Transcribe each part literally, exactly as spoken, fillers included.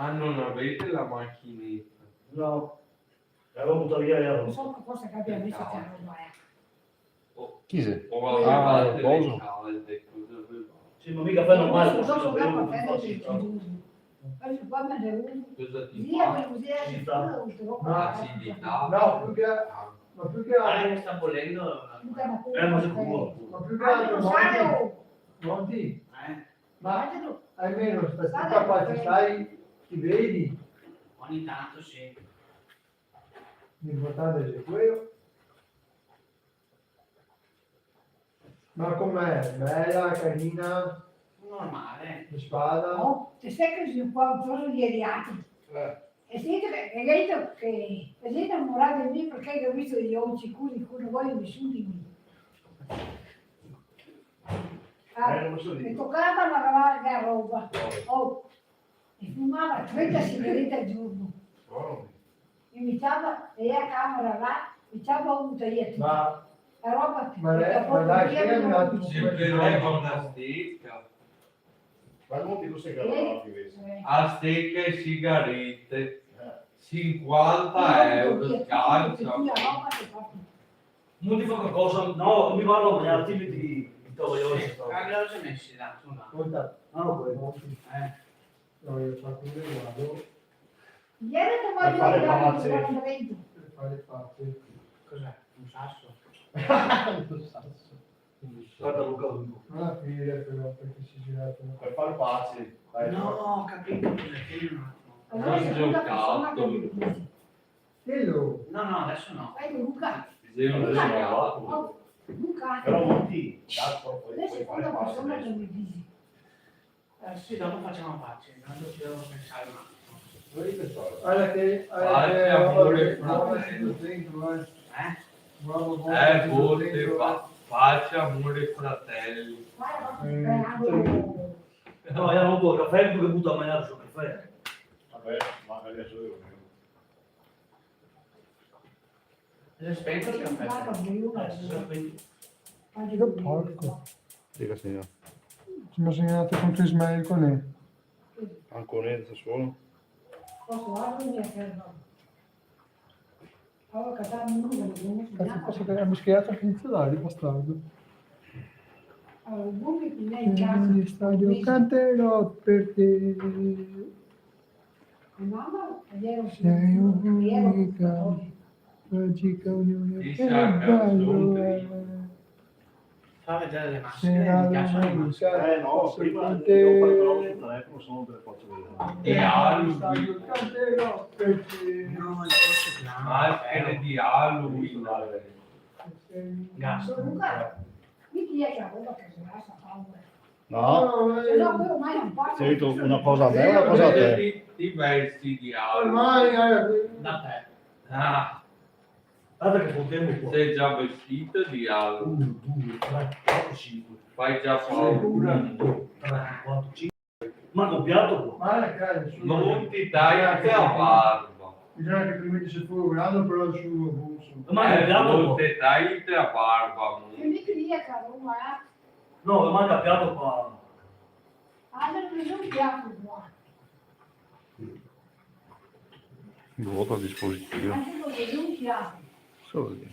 Ah, non avete la macchinetta? No. L'avevo butata via, io. Non so cosa che abbia messo sta roba, eh. Chi xe? Ah, Boso. Sì, ma mica fanno male, non so, non so, non so. Adesso qua me ne uno. Cosa ti fa? Via, me lo usi, ci sta. Acidità. No, più che, ma più che altro. Ah, sta bollendo. Eh, ma sicuro. Ma più che altro, Monti. Monti. Eh. Ma almeno sta, sta qua ci stai, ti vedi? Ogni tanto sì. L'importante xe quelo. Ma com'è? Bela, carina? Normale. De spada? Oh, te sa che xe qua un giorno ieri l'altro? Eh. E senti che, che ga dito che, che xe inamorà de mi parché ga visto i oci curi, curi, no voio nesuni de mi. Ah, eh, non so me dire. Tocava lavar la roba. Oh, e fumava trenta sigarete al giorno. Oh. E mi ciapa, e la camera là, mi ciapa un tagliato. Ma, la roba che, ma che lei, dopo ma dai, un giorno che è un attimo. Sì, perché lei fa una stecca. Ma non ti lo sai che la roba che vedi. Eh. A stecca e sigarete. Eh. Cinquanta euro, scarsa. Muti fa qualcosa? No, mi vado a mangiare, ti metti i tovaglioli. Sì, ma che cosa mesi là, insomma? Ascolta. Ah, no, quello. Eh. No, io faccio un riguardo. Ieri te voglio dire che non prendo. Per fare pace. Cos'è? Un sasso? Un sasso. Guarda Luca, Luca. Ah, qui però, perché si gira. Per far pace. Dai, no, però. Ho capito, perché un attimo. Allora, non sei una persona che mi dici. Quello. No, no, adesso no. Vai, Luca. Sì, Luca. Luca. Oh, Luca. Però Monti, cazzo, poi, poi fare pace adesso. Adesso è una persona che mi dici. Eh, sì, dopo facciamo pace, intanto ci devo pensare un attimo. Guarda che, guarda che, pace, amore, fratelli. Dentro, eh. Eh? Bravo, bravo, eh, dentro, forte, eh. Pa-, pace, amore, fratelli. Eh, sì. No, io non bevo caffè, perché butto a mangiare sul caffè. Vabbè, magari adesso io. Xe spento el cafè? Eh, xe spento. Che porco. Dica, signor. Ci siamo segnati contro Ismael con lei. Anche un Sassuolo. Cazzo, questo che ha mischiato anche iniziale, bastardo. Allora, il stadio canterò per te. Sei unica, magica unione. Che bello. Fa vedere le maschere, mi piace le maschere. Eh, no, prima devo fare però sul telefono, se no non te le faccio vedere. Dialoghi. No, il corso finale. Maschere di Halloween. Gas. Luca, mi ti è che roba che se lascia paura. No. Se no, poi ormai non parlo. Sei detto una cosa a me o una cosa a te? Ti, ti vesti di Halloween. Ormai, eh. Da te. Ah. Guarda che contiamo qua. Sei già vestito di Halloween? Uno, due, tre, quattro, cinque. Fai già paura. Uno, due, tre, quattro, cinque. Ma gonfiato qua. Guarda, cara, su. Non ti tagliare la barba. Bisogna che ti metti sul fuoco grande, però sul buso. Ma gonfiato qua. Non ti tagliare la barba, non ti. Che mi cria, caro, ma. No, ma gonfiato qua. Ah, non ti piace qua. Vuoto a disposizione. Solo che.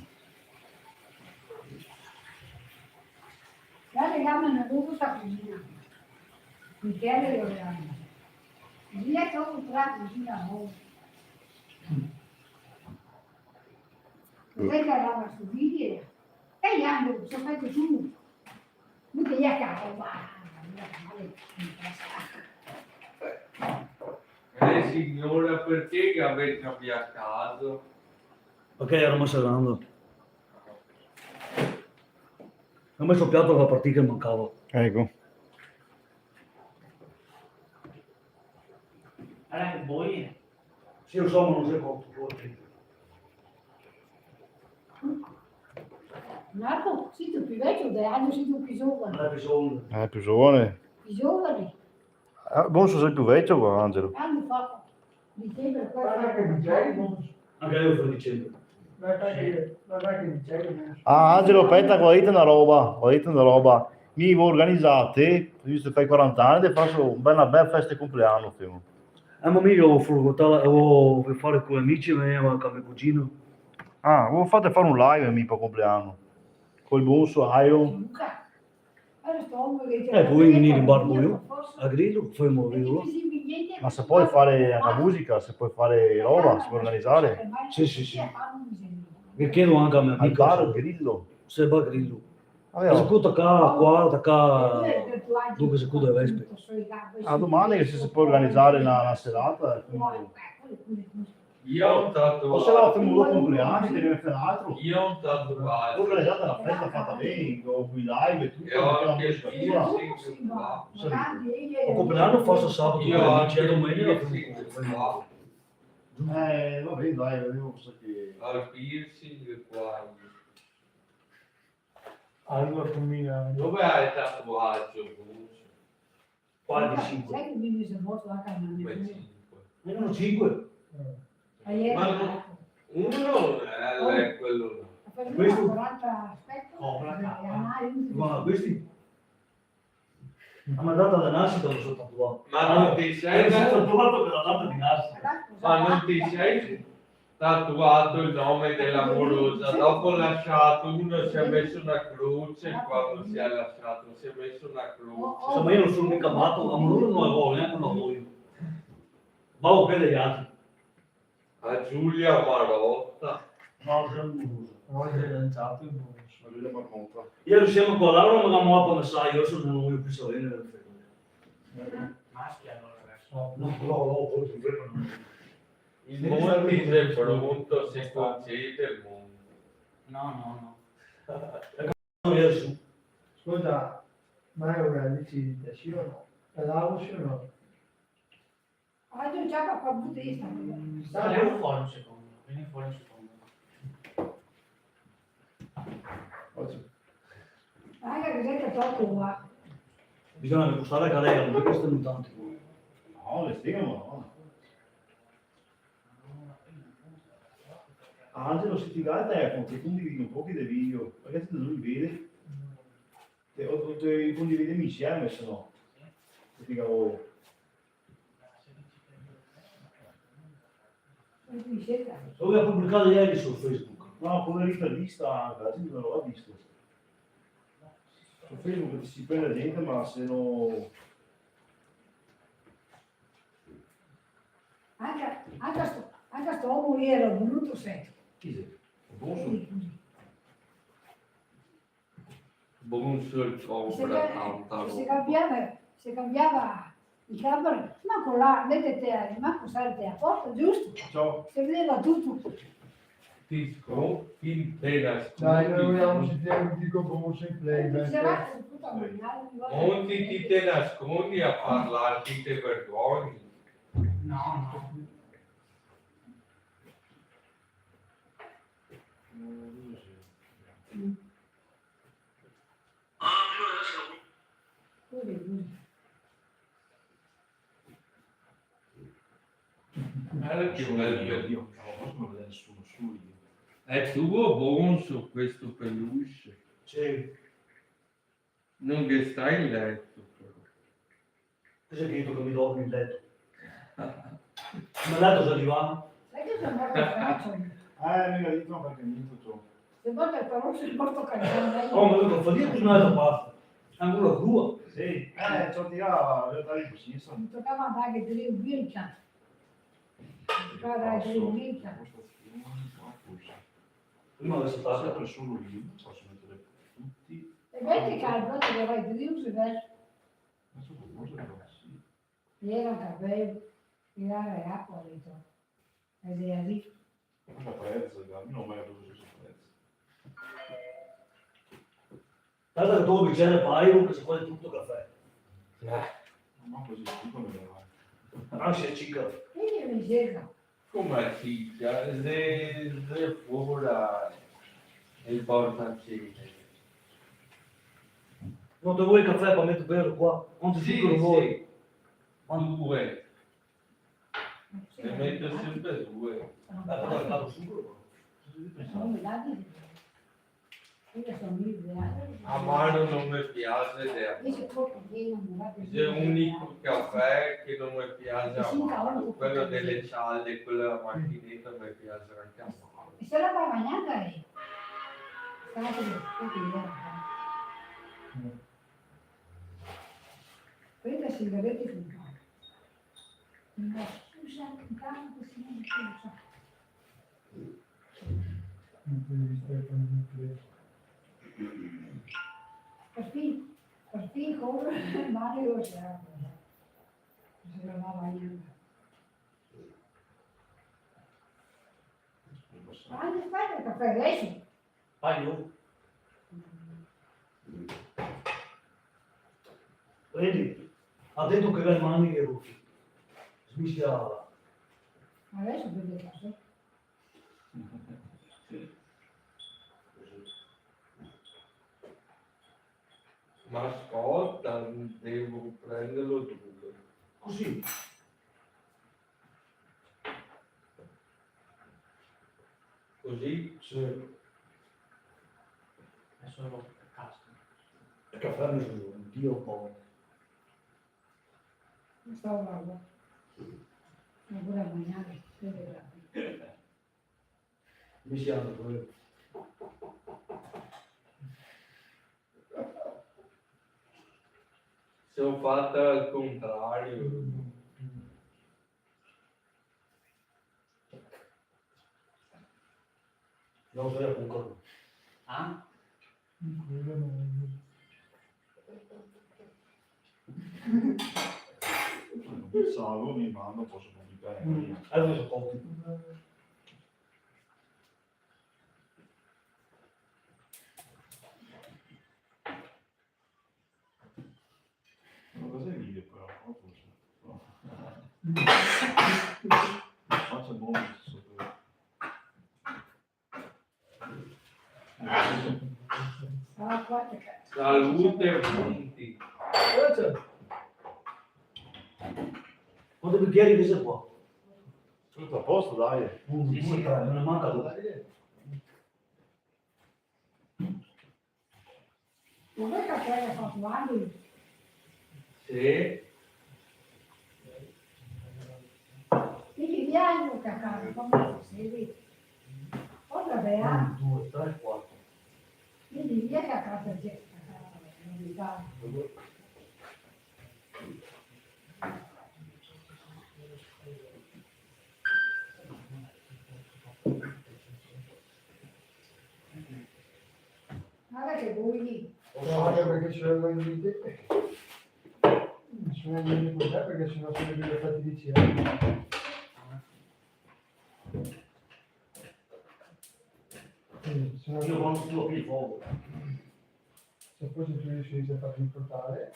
Dale, gamma, non devo sta cucina. Michele lo regala. Via con la cucina, no. Questa è la massoneria. E gli hanno, sono stati su. Eh, signora, perché che avete cambiato casa? Perché ero macerando. Ho messo il piatto per la partita che mancava. Ecco. Guarda che boia. Sì, lo so, ma non sei cotto, tu attento. Marco, sei tu più vecchio, dai, anni sei tu più giovane. Non è più giovane. Eh, più giovane. Più giovane. Ah, Bonso, sei più vecchio qua, Angelo. Anni fa, dicembre, qua. Guarda che dicembre, Bonso. Anche io fa dicembre. Guarda che, guarda che dicembre, Bonso. Ah, Angelo, aspetta, go da dirte na roba, go da dirte na roba. Mi vo organizarte, visto che fai quaranta ani, te faso una bela, bela festa de compleano, femo. Eh, ma mi voio far, voio far co i amici, ma anca me cugino. Ah, voio farte far un live, mi, par compleano. Col bon so Iron. Eh, pol vegner in bar co mi, a Grillo, femo Grillo. Ma se pol far anca musica, se pol far roba, se pol organizar. Sì, sì, sì. Ghe chiedo anca a me amica. Al bar Grillo? Sì, bar Grillo. Vabbè, oh. Se scuta qua, qua, da qua, dove se scuta le vespe. Ah, doman se se pol organizar na, na serata, quindi. Io ho un tatuaggio. O se no, femo do compleani, te ne fai un altro. Io ho un tatuaggio. Organizar na festa fata ben, co, coi live e tuto, e ho anche il piercing qua. Sì. O compleano faso sabato, io ho anche il piercing qua. Eh, va ben, dai, vedemo cosa che... Ho il piercing qua. Alora, famiglia. Dove hai il tatuaggio, Bruno? Qua de sinque. Sai che mi mi son morto anca a... Come sinque? Erano sinque. Eh. Ma no, uno non è, oh, è quello là. Questo? Quaranta, aspetta. Oh, quella capa. Ma questi? La me dà data de nasita, me so tatuà. Ma non ti sei... Ah, me so tatuà par la data de nasita. Ma non ti sei tatuato il nome dell'amorosa? Dopo lasciato, uno si è messo una croce quando si è lasciato, si è messo una croce. Insoma, mi no so mica mato, l'amorosa no la voio, gnanca la voio. Vao par i altri. A Giulia Marotta. No, xe un... No, xe lanciato el... Giulia Marotta. Ieri semo qua, alora no gavemo apo mesà, mi so no voio più saver. Maschia, alora, adesso. No, no, no, no. Il mondo è pronto, se concede il mondo. No, no, no. Scolta, ma ora dici sì o no? È là o sì o no? Ah, io già qua, qua butto io sta. Dai, vien fora un secondo, vien fora un secondo. Anca che xe che toco qua. Bisogna che costare la carega, no, parché ste mutande. No, le stemo, no. Angelo, se ti ga el telefono, te condividi un poco de video, parché ti no li vedi. Te, o, o te condividemo insieme, se no. Se ti ga voia. Lo ga publicà ieri su Facebook. No, quela intervista, la gente no la ga vista. Su Facebook te si perde gente, ma se no... Anca, anca sto, anca sto omo iera bruto, senti. Chi xe? Boso? Sì, cusì. Bon, sul... Se compra ca-, tanta se roba. Cambiava, se cambiava i capri, manco là, vedete, manco sale a porta, giusto? Ciò. Se vedeva tuto. Ti sco-, ti te nascondi. Dai, noi vogliamo sentire un dico con un play, eh, dai. Monti, ti te nascondi a parlar, ti te vergogni. No, no. Guarda che bel peluche. È tuo, Bonso, questo peluche? Sì. No ghe sta in leto, però. Cosa che digo che mi dormo in leto? Ma l'altro xe divano. Sai che son morto a braccio? Eh, mi lo dico perché niente tu. Se morto el parol, son morto cagando. Oh, ma cosa fa? Digo che no xe pasta. Ancora crua? Sì. Eh, ciò, ti ga, in realtà, cusì, insoma. Mi tocava andar che te vedo via in casa. Mi tocava andar che te vedo via in casa. Prima adesso sta sempre solo lì, posso mettere tutti. E vedi che al voto che vai drio, se vede. Ma solo cose, sì. Iera un capel, tirare acqua dentro. E via lì. Ma cosa prezza, che a mi no me piace questo prezzo. Tanto che tu bicere pari, che se fa tuto cafè. Eh. Ma così, tuto me va. Ah, se cica. Sì, mi cerco. Come cica? Se, se fora el portacene. No te vol cafè par meter vero qua? Quanto zucaro vol? Sì. Due. Ne meto sempre due. Eh, però el caro zucaro, però. Amaro no me piaxe de amaro. Xe l'unico cafè che no me piaxe amaro, quelo dele ciale, quelo dela machineta me piaxe anca amaro. E se la va magnando, eh? Sta che, che, che... Questa sigaretta con cane. Ma scusa, con cane così non si usa. Perfin, perfin come Mario se la, se la va magnando. Ma anca, fate el cafè deso. Vai, lu. Vedi, ga dito che ga le maniche rote. Smisiala. Deso vedo cosa. Ma scolta, devo prenderlo duro. Così. Così? Sì. Adesso lo casco. E cafè a mezogiorno, Dio buono. Sta roba. Ancora magnare, sì, grazie. Mi siamo quello. Se ho fatto al contrario. No, sono a Cucolo. Ah? Pensavo, mi mando, posso pubblicare prima. Adesso so pochi. Ma cosa ride però? No, forse. No. Faccia buono sotto. Salute, punti. Quanti bigieri che xe qua? Tutto a posto, dai. Uno, due, tre, no ne manca due. Ma voi cafè l'ha fatto Angelo? Sì. Quindi via il cacao, come si segue? Cosa vera? Uno, due, tre, quattro. Quindi via cacao, c'è cacao, novità. Guarda che voi lì. Guarda perché ci sono i diti. Bisogna dirmi cos'è perché sennò sono delle fatidicie. Sì, se no... Io quando sudo più fogo. Se forse tu riesci a farmi portare.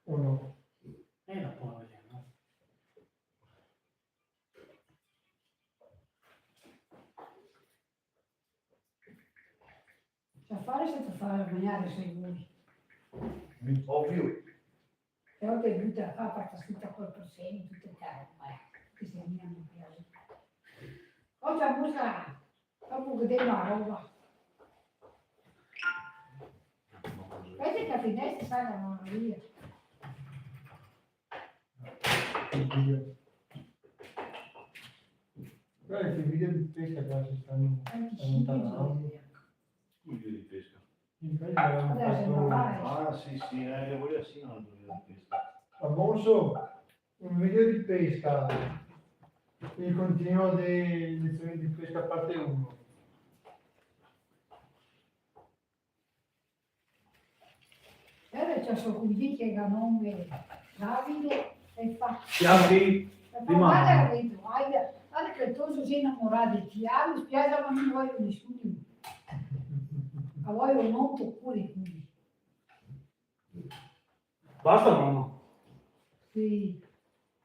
O no? Eh, la può vedere, no? Ciò, fare senza fare magnare, se vuoi. Ovvio. E ora te butta la papa, sta scritta col prosemi, tutte caro, ma che se mia non piace. Oggi la musica, dopo che devo la roba. Vedi che la finestra sta la via. Oddio. Guarda che video di pesca qua ci stanno allontanando. Scusi, di pesca. In quel era un... Ah, sì, sì, eh, che voglio sì, no, il video di pesca. Famoso, un video di pesca. Il continuo delle lezioni di pesca parte uno. E adeso so cusì che ga nome Davide e fa... Chiami? E fa, guarda, guarda che el toso xe inamorà de ti, mi spiaxe, ma no voio nesuni. Ma voio un altro pure, quindi. Basta, mama? Sì.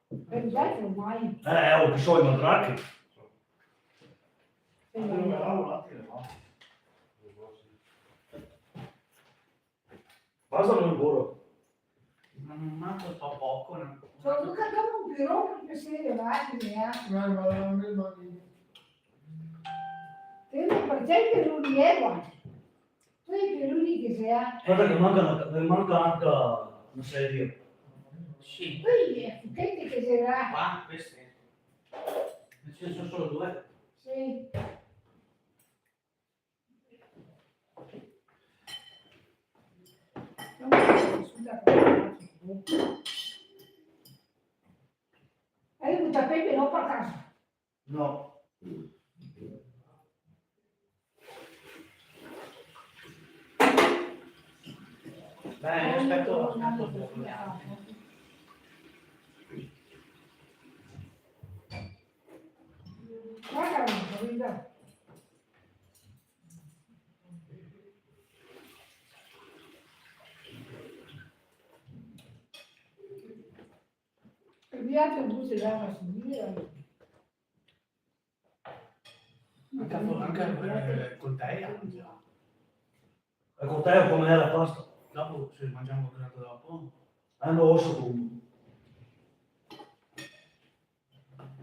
Perfetto, ormai. Eh, oh, che so, i matrache. Sì, ma... Basta, no ancora. Ma manco sto poco, no? Luca, dopo un piro, che se levati, eh? No, ma no, no, no. Te ne parcè che non rieva? Poi che l'unico che se ha. Guarda che manca una, manca anca una sedia. Sì. Poi, eh, che, che se va? Qua, queste. Ne ci sono solo due. Sì. Hai un tappeto, no, per caso? No. Beh, aspetta, aspetta un po'. Guarda, guarda. E via che non si lava a finire. Anca, anca, eh, col tè, anca. E col tè come era la pasta? Dopo, se mangiamo qualcosa dopo. Ah, no, oso come.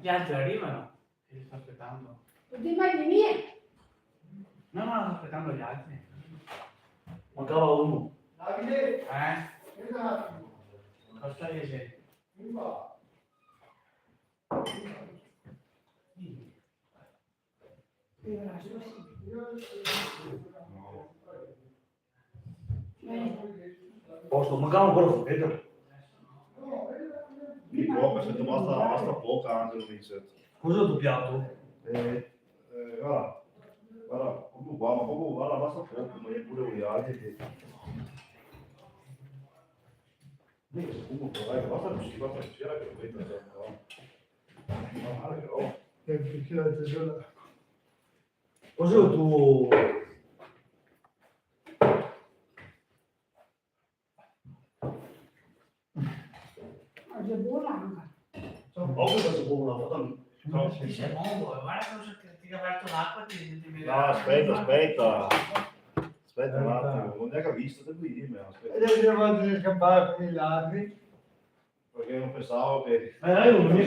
Gli altri arrivano, che li sto aspettando. Tutti i mani miei. No, no, sto aspettando gli altri. Mancava uno. Davide! Eh? Cosa dici? Posto, mancava ancora un forcheto. Di poco, se tu basta, basta poca, anca, lo dice. Cos'è il tuo piatto? Eh, eh, guarda, guarda, proprio qua, ma proprio, guarda, basta poco, ma pure voi altri che... Dai, comunque, dai, basta così, basta così, era che lo vedo, no? No, guarda che roba. Eh, perché la tesora... Cos'è tu? Ma xe bona anca. Poco che xe bona, fa tanto. No, sì, sì. Dice, "Mongo, guarda cosa che ti ga aperto l'acqua, ti, ti, ti." No, aspetta, aspetta. Aspetta un attimo, non è che ho visto, devo dirmi, aspetta. E devi dire, quando si scampava con i ladri. Perché non pensavo che... Eh, io non mi...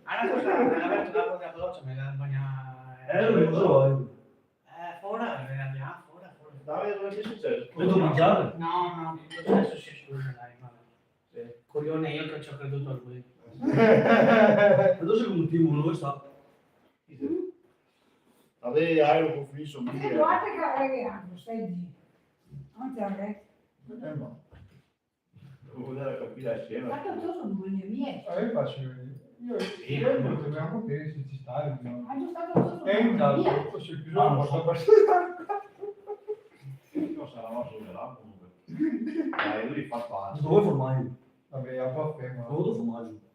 Ah, no, scusa, me l'ha aperto l'acqua della doccia, me l'ha bagnata. Eh, non lo so, eh. Eh, fora, eh, andiamo fora, fora. Dai, cosa è successo? Vedo mangiare? No, no, adesso si scusa, dai, vabbè. Sì. Coglione io che ci ho creduto a lui. E dove sei venuto, dove sta? Vabbè, hai un conflitto, mica. Guarda che avevi anche, stai zitto. Non ti arresti. Eh, no. Devo andare a capire la scena. Ma tanto tu non vuoi mia. Eh, io faccio, io, sì, io non torniamo che se ci sta, no? Ma tu tanto tu non vuoi mia. E intanto, ho chiuso la porta per... No, sarà una sola, comunque. Dai, lui fa spazio. Dove formaggio? Vabbè, un po' fermo. Dove formaggio?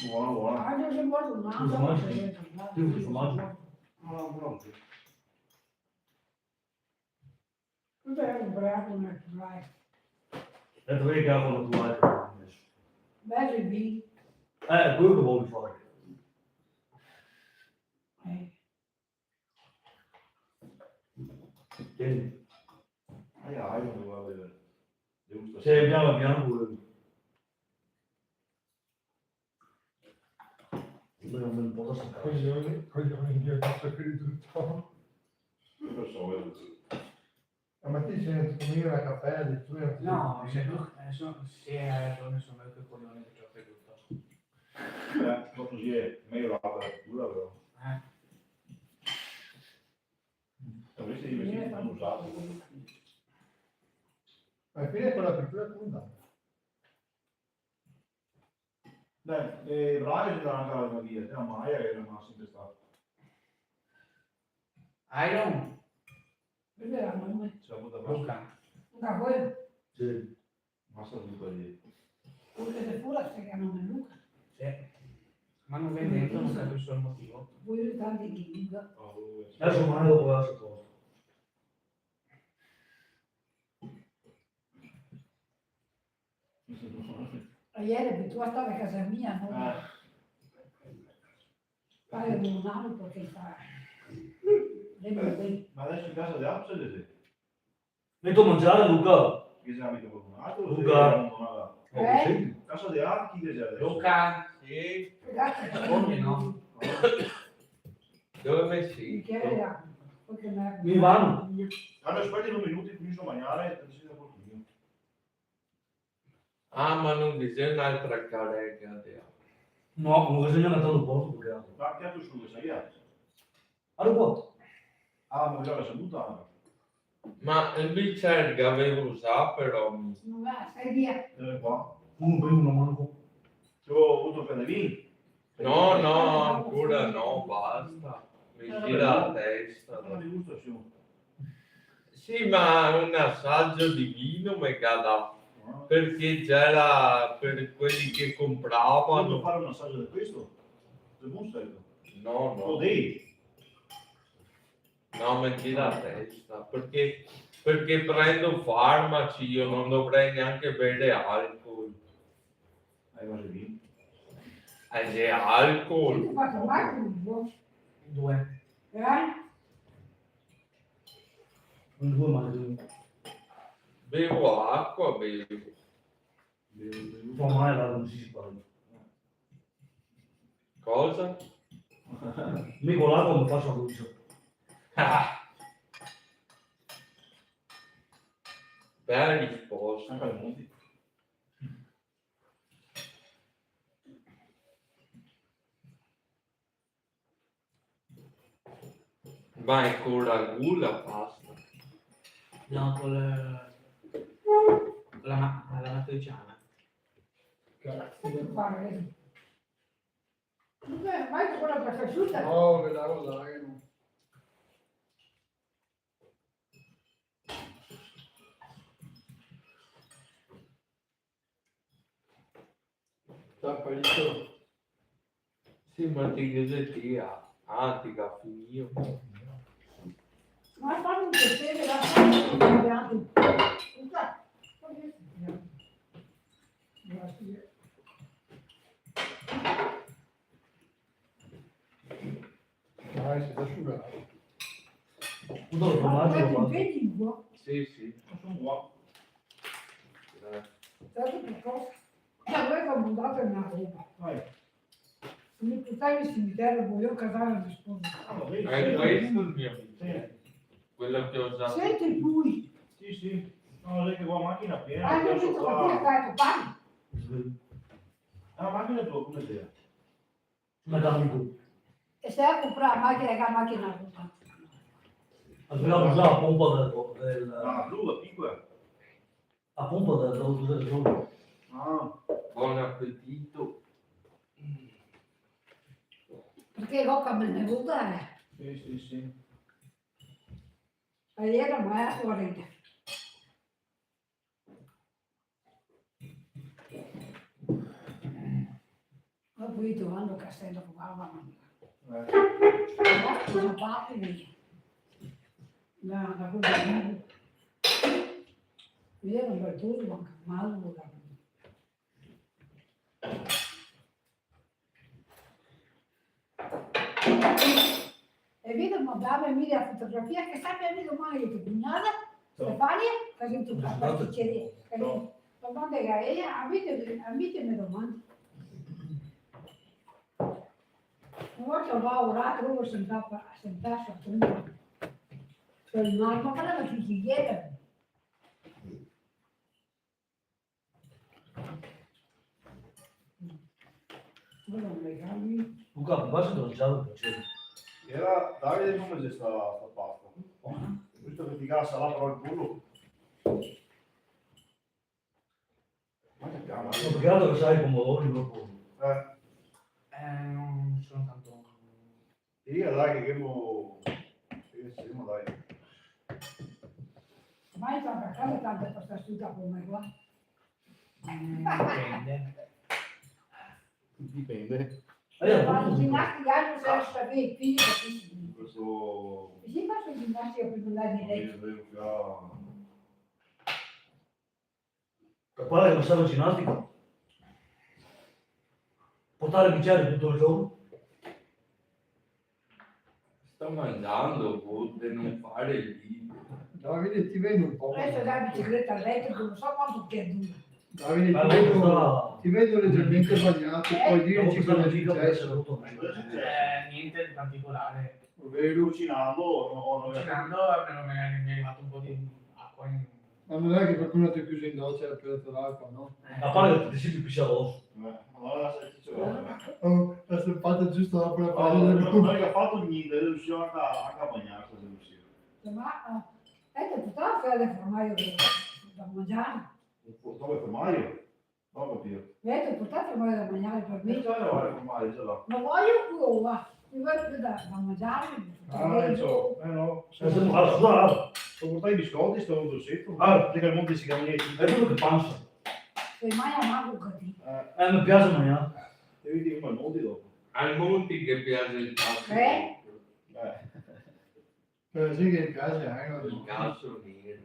Buono, buono. Ah, io sono molto male. Scusa, ma sì. Io sono male. No, no, no. Questo è un bravo naturale. E dove che ho naturale? Beh, sì. Eh, quello che voglio fare. Eh. Tieni. Ah, ja, io non vado a vedere. Degustazione. Sì, piano, piano pure. Io non me ne posso stare. Coglioni, coglioni, io posso credere tutto. Io lo so, eh. Ma ti senti come io la cappella di tu e... No, se no, eh, so-, sì, hai ragione, sono io che coglione che ci ho creduto. Eh, ma così è meglio la apertura, però. Eh. Dovresti investire in un usato. Alla fine con l'apertura come andava? Beh, eh, Braga c'era anche la Maria, c'era Maia che era sempre stato. Iron. Quella era mamma. C'è la puta Luca. Luca, quello. Sì. Ma sta Luca lì. Quello che pure si chiama Luca. Sì. Ma non vede dentro, non capisco il motivo. Voi tanti di Luca. Ah, lui è... Adesso mando con la sua cosa. Ieri abituato a casa mia, no? Eh. Fare un altro che fa. Eh, ma adesso in casa di Apsele sì. Meto a mangiare, Luca. Chi se ga messo qualcun altro? Luca. Eh? Casa de Archi che c'è adesso? Luca, sì. Rispondi, no? Dove me si? Michele, ah, poi che merda. Mi vamo. Allora, aspetta due minuti, comincio a mangiare, così da qualcuno. Ah, ma no ghe xe un'altra carega de... No, no ghe xe gnanca tanto posto, parché... Ma che altro scusa, sai? Alora qua. Ah, ma bisogna salutare. Ma el bicer che gavevo za, però. No va, stai via. Eco qua. Uno per uno, manco. Ti go avuto per le vin? No, no, ancora no, basta. Me gira la testa. Una degustazione. Sì, ma un assaggio di vino me ga dato, perché c'era per quelli che compravano. Vuoi fare un assaggio di questo? Del Moscato? No, no. Lo devi. No, me gira la testa, perché, perché prendo farmaci, io non dovrei neanche bere alcol. Hai quasi vinto. Eh, xe alcol. Senti quanto mai lungo? Due. Eh? Un due mai lungo. Bevo acqua, bevo. Bevo, bevo. Fa male, là non si sbaglia. Cosa? Mi con l'acqua mi faccio la doccia. Ah. Bella risposta. Anche al Monti. Ma xe col ragù la pasta? No, col, con la ma-, la matriciana. Cazzo. Vai con la pasta asciutta? No, che la rosa, eh, no. Sta parito. Sì, ma ti che xe ti, ah? Ah, ti che ga finìo. Ma fa un piaser, la fa un piaser. Scusa. Grazie. Dai, se ga sudato. Tutto il formaggio lo fa. Sì, sì. Ma son qua. Eh. Tanto per cosa? Allora che ho mandato una roba. Vai. Mi portavo in cimitero, volevo casare la mia sposa. Ah, va bene. Eh, questo è il mio amico. Sì. Quello che ho già... Senti lui. Sì, sì. No, lei che va a macchina piena, ah, io ho detto, ma qua. Ti hai fatto pane? Ah, la macchina tua, come si chiama? Madame Hugo. E se ga comprà la machina, che la machina ruta. Abbiamo già la pompa del, del... Ah, blu, la piccola. La pompa del, del, del... Ah. Buon appetito. Parché go cambiato, eh. Sì, sì, sì. Ieri, ma è fuori. Ho capito, quando Castello provava a mangiare. Eh. Ma cosa fate lì? No, ma cosa dico? Io non per tutti, ma male. E vedo, ma dame mia la fotografia, che sappia mia domani che cugnata, Stefania, che sento qua, che c'è, che domanda che ella, avete, avete me domande? Una volta va a lavorare, trovo sentata, sentata a prima. Cioè, ma, ma parla che si chiede. Luca, basta che non c'è un piacere. Era Davide, come c'è sta, sta pasta? Giusto che ti casa là però il culo. Ma che cavolo? No, più che altro che sai i pomodori proprio. Eh. Eh, non sono tanto... Via, dai, che mo-, che siamo, dai. Ma hai fatto a casa tanta pasta asciutta come qua? Mm, dipende. Dipende. Eh, ma i ginnasti che hanno se sta qui, qui, capisci? Questo... Sì, faccio ginnastica prima di andare in letto. Io devo fare Papà che non stava in ginnastica? Portare bicchieri tutto il giorno? Sto mangiando, boh, per non fare il video. Davide, ti vedo un po'. Adesso la bicicletta elettrica, non so quanto che dura. Davide, ti vedo, ti vedo leggermente bagnato, puoi dirci cosa è successo? Eh, niente di particolare. Ovvero? Cucinando, o no, o no? Cucinando, mi è, mi è arrivato un po' di acqua in... Ma non è che qualcuno ti ha chiuso in doccia e ha piazzato l'acqua, no? Eh. A parte che ti sei più pisciaroso. Eh, allora se ti... Oh, è stato fatto giusto dopo la... No, no, non ho fatto niente, ero riuscito anche a, anche a bagnarsi, sono riuscito. Ma, eh, hai portato a fare il formaggio da mangiare? Un po', dove formaggio? Non ho capito. Mi hai detto, portate il formaggio da mangiare per me. Eh, già, ora il formaggio ce l'ho. Ma voglio uova. Mi voglio più da, da mangiare. Ah, insomma, eh no. Adesso mi vado a sudare. Ho portato i biscotti, sto dolcetto. Ah, perché al monte si chiama niente. E tu che panza? Se mai manco così. Eh, mi piace mangiare. E vedi come al monte dopo. Al monte che piace il calcio. Eh? Eh. Però sì che piace anche il calcio nero.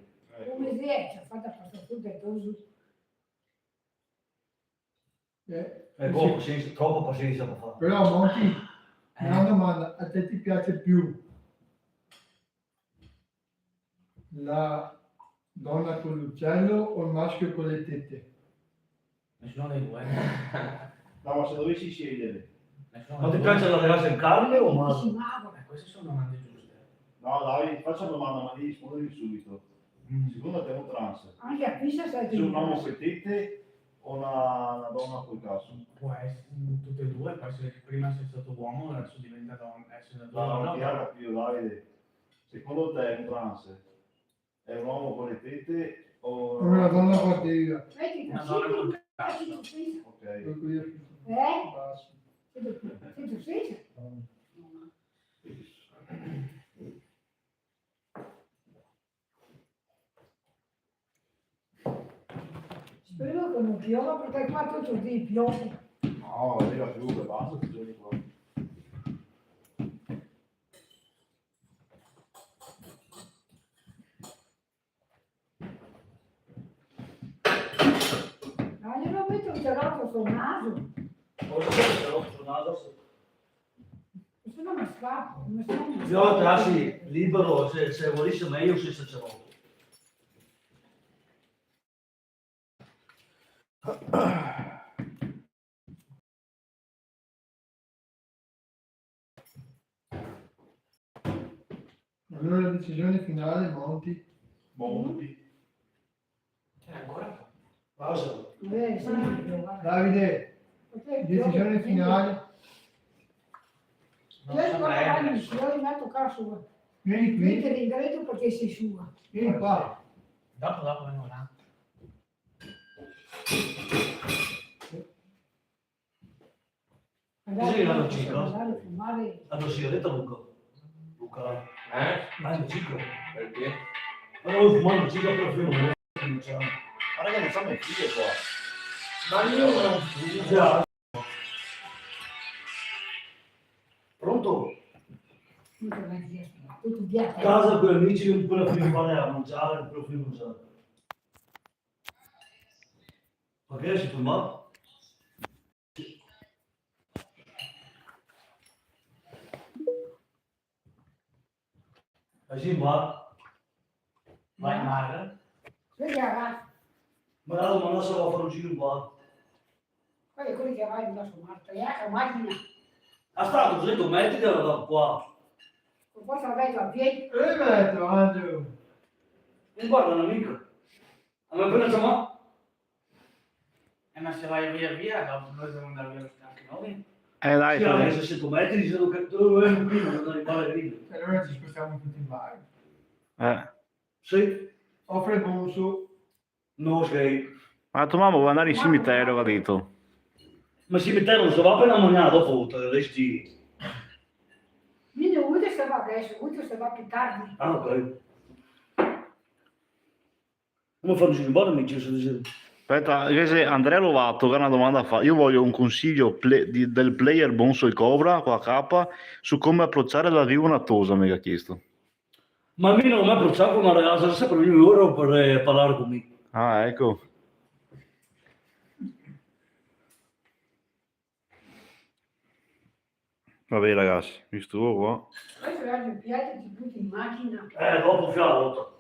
Come se è? Ci ha fatto passare tutto e tutto. Eh, eh, boh, sì. Pazienza, troppa pazienza per fare. Però, Monti, eh, una domanda, a te ti piace più la donna con l'uccello o il maschio con le tette? Nessuno dei due. No, ma se dovessi scegliere. Nessuno dei due. Ma ti piace la ragazza in carne o male? Eh, queste sono domande giuste. No, dai, faccio una domanda, ma devi rispondermi subito. Mm. Secondo te un trans? Anche a Pisa sai che... Sì, un uomo con le tette o una, una donna col cazzo? Può essere, mm, tutte e due, poi se prima sei stato uomo, adesso diventa donna, essere donna. No, no, no, no. Ti ha capito, Davide. Secondo te un trans è un uomo con le tette o una donna con la testa? Vedi, una donna col cazzo. Ok. Eh? Basso. Sento, sento, sento. Spero che non piova, perché qua tutti i giorni piove. No, arriva più, basta, tutti i giorni qua. Ma io non metto il cerotto sul naso. Cosa c'è il cerotto sul naso? Se no mi scappo, mi scappo. Io lasci libero, se, se volessi meglio, senza cerotto. Allora, decisione finale, Monti. Monti. C'è ancora? Cosa? Eh, sì, guarda. Davide, decisione finale. Io ancora qua non ci ho arrivato qua su. Vieni qui. Io ti ringrazio perché sei sua. Vieni qua. Dopo, dopo vengo là. Cos'è la nocicca? La nocicca, detta Luca. Luca. Eh? Ma è nocicca. Perché? Ma non fumo nocicca per film, eh. Guarda che non so mettere qua. Ma io non fumo. Già. Pronto? Casa con amici, non puoi più fare a mangiare, non puoi più mangiare. Ma che si ferma? Così va. Vai, Marco. Sì, cara. Ma la domanda se va a fare un giro qua. Quello, quello che va in basso, Marco, è la macchina. Ha stato duecento metri da qua. Con cosa vai a piedi? Eh, metro, Angelo. Non guarda, un amico. Ma appena siamo... Eh, ma se vai via via, dopo noi dobbiamo andare via anche noi. Eh, dai, sì, dai. Anche se sento metri, dicono che dove vogliamo prima, non arrivare lì. E allora ci spostiamo tutti in mare. Eh. Sì. Offre bonso. No, ok. Ma la tua mamma vuole andare in cimitero, ha detto. Ma il cimitero non si va appena mangiare, dopo te resti. Io devo dire se va adesso, voi se va più tardi. Ah, ok. Come fanno a sviluppare, mi dice, se dice... Aspetta, invece Andrea Lovato che ha una domanda fa. Io voglio un consiglio ple-, di, del player Bonso e Cobra, con la K, su come approcciare l'arrivo una tosa, mi ha chiesto. Ma mi non mi approccio con una ragazza, sempre lui loro per, eh, parlare con me. Ah, ecco. Vabbè, ragazzi, mi stuvo qua. Questo è il viaggio, ti butti in macchina. Eh, dopo fiato.